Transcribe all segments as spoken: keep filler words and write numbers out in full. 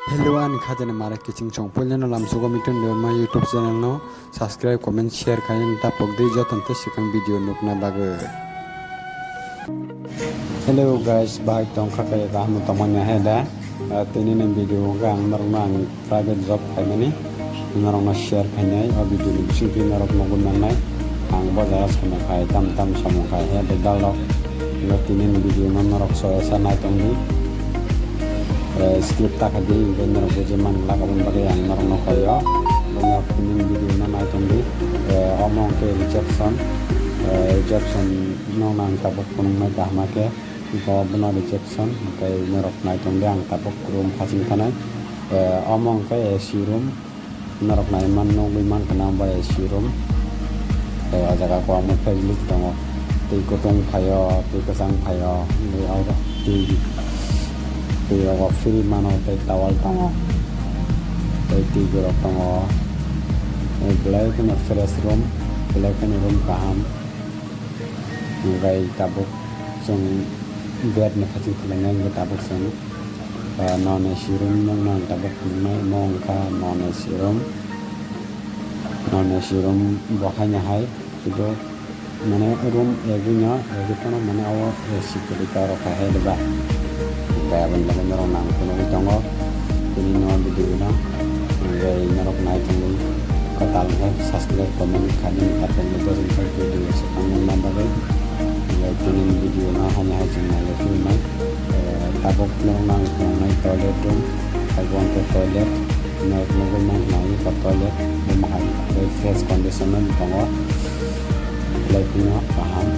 Hello, ani khajani mara kiching chong. Puilano lamsugo mitun de ma YouTube channel no subscribe, comment, share khaina tapok di joto tei swkang video nukna bagwi. Hello guys, bahai tongkha khe kaham tongmani hai da. Ah, tini ni video hwnkhe ang norokno ang private job khaimani norokno share khainai. O video ni bisingtwi norok nugwi mannai. Ang bo jaga samung khai, tam tam samung khai he bedal rok. Bo tini ni video no norok soyasa nai tongdi. Eh, skip ta khaidi, hwnkhe norok buji man glak, aboni bagwi ang norokno khaio. Bo norok tini ni video no nai tongdi. Eh, omo hwnkhe reception. Eh, reception no nang tabuk phunuknai kaham khe. Bo bono reception, hwnkhe norok nai tongdi, ang tabuk room phasing thanai. Eh, omo hwnkhe A C room. Norok nai man nugwi mankha na bo A C room. Tei o jaga kwbangma facility tongo. Twi kutung phaio, twi kwchang phaio, tei oro twi, twi rogo free mano, tei towel tongo, tei twi borok tongo. Tei belai kheno fresh room, belai kheno room kaham. Hwnkhe tabuk chwng bed ni phasing khwlainai, hwnkhe tabuk chwng, ah, non A C room nukna ang tabuk phunuknai, omo wngkha non A C room. Non A C room bo haino hai, kitu mane room egwi no, egwi phano mane o A C kwrwi ta rok hai hai rwba. Hwnkhe aboni bagwi norok nang phunugwi tongo. Tini no video no, hwnkhe norok nai tongwi kwtal khe subscribe, comment khainani tapokni bwswk khe video swkang nukna bagwi. Hwnkhe tini video no haino hai chwng nai philmai. Eh, tabuk norok nang tongnai toilet room, abo hwnkhe toilet, norok nugwi mankha toilet room hai fresh condition no tongo. Belai kheno kaham.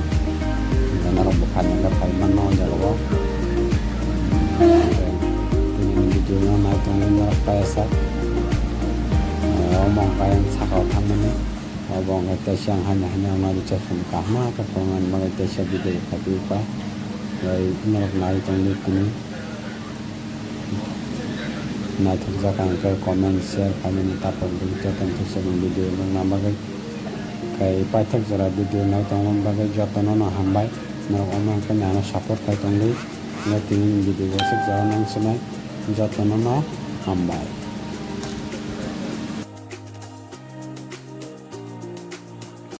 Norok bwkha nangkha phai mano o jaga o. Tini video no nai tongwi norok paisa. Omo hwnkhe ayang saka o thangmani. Obo hwnkhe teisa ang haino haino ang nai rwchapmani kaham khe phunuknani bagwi teisa video khaiphi kha. Tei norok nai tongdi tini. Naithokjak ang khe comment, share khainani tapok di, jotono thik se video nukna bagwi. Tei paithak jora video nai tongna bagwi jotono no hambai. Norok omo hwnkhe ano support khai tongdi. Tini video wasuk jora nang sinai jotono no hambai.